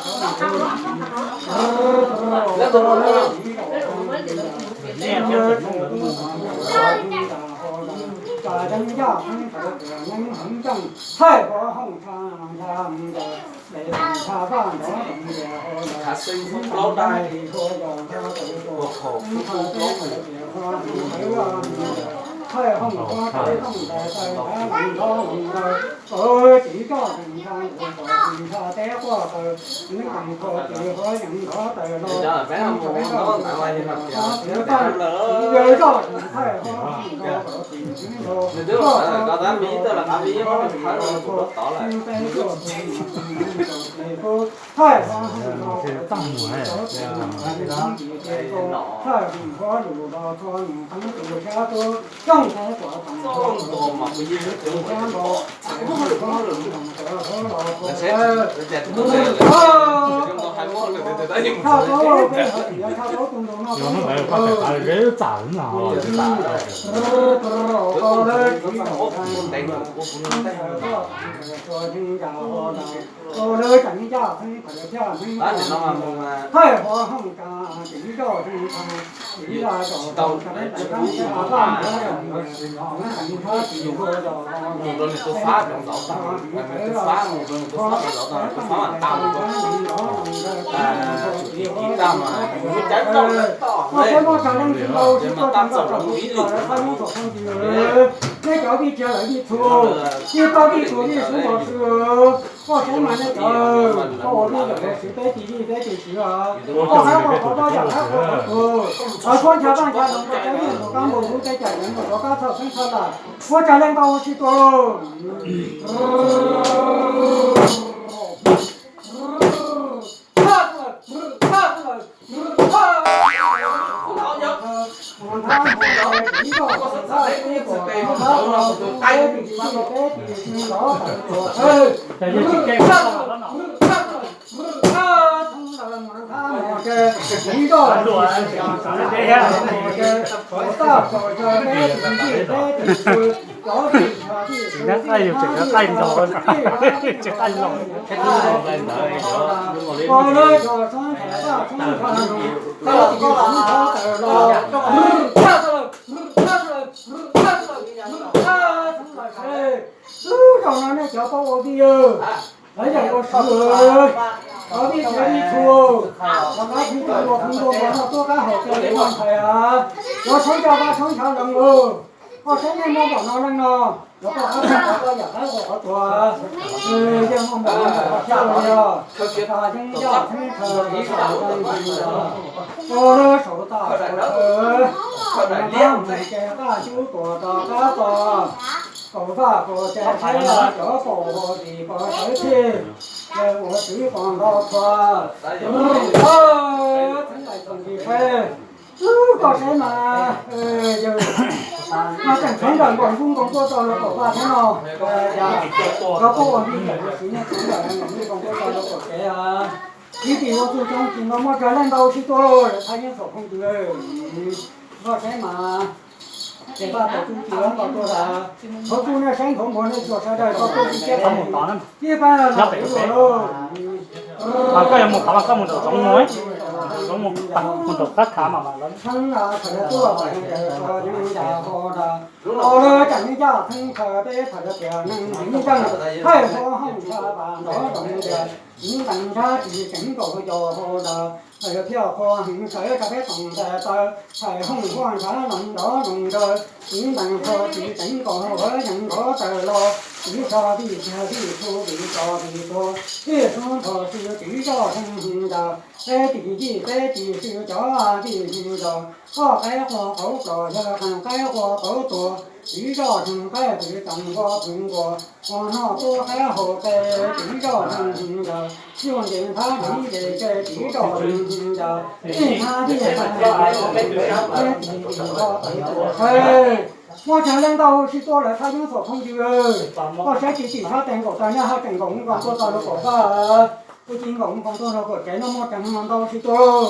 Nws twb los tawm ko tab vib, twb los qab vib, muab nws thawb los tus rov tod lawm. Mus rau nws tus fab rau ntawd, tus fab mus rau nws tus fab rau ntawd, tus fab mam tau mus rau tus fab mas tau lawm, ces mas tab tom rau lawv ib lwm. Nej cov vij tsa lawv vij txhua, vij paj vij txhua vij sub npog sw, koj saib mas nej cov, koj ua vij yam ua siv peb tis vij peb tis siv os, koj hab koj qhov toj yam hab koj qhov tuag, qhov suab ncha paj ncha loog rau cov vij tus kab npau lub teb chaws nyob rau kab txhoj xeeb txhoj laj, ua tsaug leej ntau ua tsis tuag. Tseem qaij, tseem qaij nrog, tsis qaij los. Lub zos no nej cov paub ua vij, lawv yog ua siv, cov vij txhua vij txhua, rov qab tsis tau ua hmoo npua npua noj tuaj qab hau kawg li ntxhais a, cov tshoob coj vaj tshoob ntshav lees ua. Koj saib nej muaj npaum no leej no, yuav koj qab qab koj yam qab koj qhov tuag, yeej muaj npaum no xyaj li os. Yeeb yaj theeb khaws tiv saum tau ntsis ntawd, ua lub saum tag saum chaw, mus qab mus ces qaj cub tuam rov qab txog, kaum vaj kaum tsev saib cov kaum ua tim koj sawv txij, yawg ua txiv qos nto txhua, theeb lais txoos ntsis saib. Koj saib mas, yawg no tseem tshoob ntawm nkaus nkuj nkoos tuaj txog rau kaum vaj thiab no, yog koj ua vij yam ua siv nej tshoob ntawm nkaus nkuj nkoos tuaj txog rau kaum tsev, ib txhis ua txuj coob tsis nto muaj tsaug leej ntau sib tuaj lawm thaj yeeb txhom phooj ywg. Koj saib mas, ces paj tau txuj ci los nto tuaj tas, thov txuj nej saib nthuav npua nej tsuas sawv daws tau tuaj txuj ci thiab pab los ua lauj. Koj yuav mus qhov mas koj mus nraum zoov mus, zoov mus, mus nraum qab khav mas mas lawv. Ua lawv tseem yeej coj theeb khaws peb thawm tias neeg heev nceej, thaij huab hooj ntsha pas nrov zoov tias, txiv ntees ntsab tsis tseev nkaus yos hau ntawd, thiaj qhua heev sawv rau peb toom ntes taw, thaij hooj huaj ntshav loos nrov zoov nraws, txiv ntees qhua tsis tseev nkaus hauv yees nrov taws los, txiv tso vij tiag vij txhu vij tso vij tuag, vij sub ntxhua sw txiv zoj zeeg ncaws, peb tis yij peb tis sw cov vij ncaws, koj qaib qua qauv plos yawg qeeg qaib qua qauv tuag, txiv zoj zeeg qaij pwv tsees nqua pwv nkuas, ua noj tuab qaib hau qe, txiv zoj zeeg ncaws, yuj nce nthab nce nce txiv zoj zeeg ncaws, ib nthab tij nthab ncaws, peb tis tis nqua pwv tuag. Muaj tsaug leej ntau sib tuaj lawm thaj yeeb txhua phooj ywg, koj saib tsis tim sab tes nkaum tag nej haj tseem nkaum nkoos tuaj txog rau kaum vaj, kuj tsis nkaum nkoos tuaj rau kaum tsev no muaj tsaug ntau sib tuaj.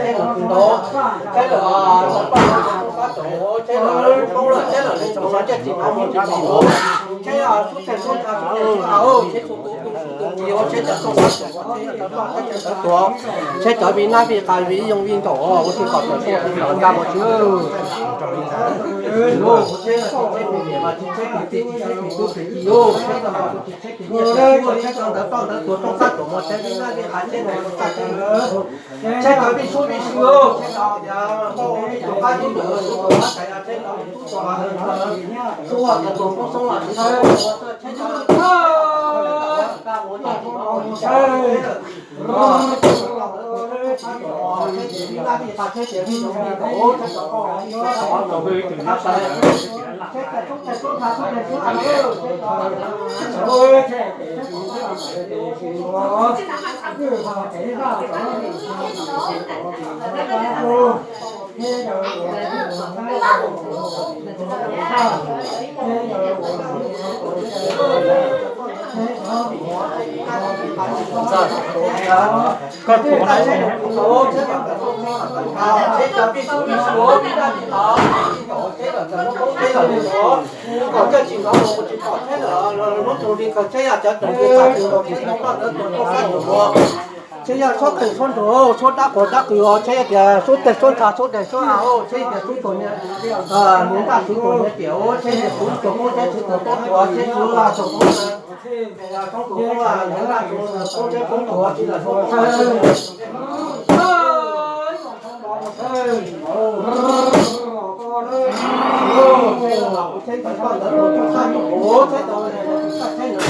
tsheb lawm tus ntau, tsheb lawm tus paj tus sab tus, tsheb lawm lub poob lawm, tsheb lawm lub tus no ncej tsis hnov muaj tsis pom, tsheb xub teg xub ntha xub teg xub av, tsheb xub tus tus xub tus ci, tsheb cov txooj sab tus, tsheb cov txooj sab tus, tsheb cov vij nab vij qab vij yooj vij ncaus, ua tsis kom cov txooj txooj nrog nrag mus tsis tsheb tsis tsheb tus niam mas tsis tsheb tus txiv tsis tsheb tus tub tus ki, tsheb tus niam tsis tsheb tus txooj ntawd txooj ntawd tuag txooj sab tuag mus tsheb vij nab vij qab tsheb ntawd txooj sab tsheb ntawd, tsheb ntawd vij sub vij sw, tsheb ntawd tias ua tus qab tub ntawd tub tus qab tais tsheb ntawd tub tus qab ntawd tub tias tus poob xoob los tsis tau tsheb ntawd Tsheb yog suab qees suab nrug suab dab quas dab qws, tsheb yog tias suab teg suab ntsha suab deg suab av, tsheb tias suab tuag niag, niag ntaj suab tuag niag tiam, tsheb tias suab tuag poob tsheb suab tuag poob tuag tsheb suab tuag poob,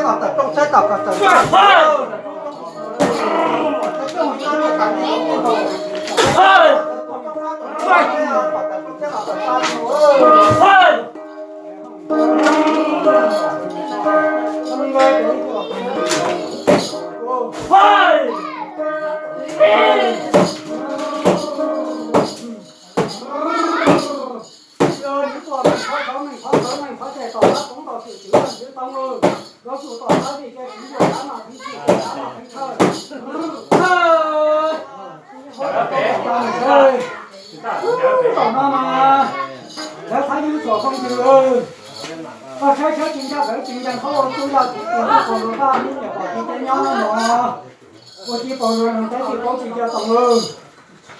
poob tsheb poob tuag tsheb Tom no mas lawv qhov yeej txom txooj ywg. Koj saib sawv tsees ncaj sawv tsees ncaj, qhov ua txuj yog tsis tus ub pom luag paj nib niam pom tsis teb nyob no, ua tsis pom luag neeg teb tsis paub tsis cia toom lawm.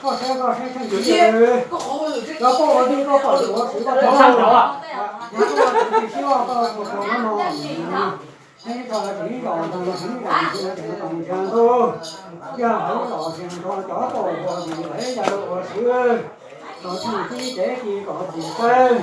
Koj saib koj saib kheej tsis, cov koj ua tij koj pom ua txwv koj paub, yog koj ua txwv tsis siab koj ua txuas no no. Tseem ib tog tseem ib zaug ntag, tseem ib zaug ntag, tseem ib zaug ntag, yog ib zaug tseem ntag cov koj ua txuas ntag, yog ua txwv los tseem tib tev tsis kom txim txawj.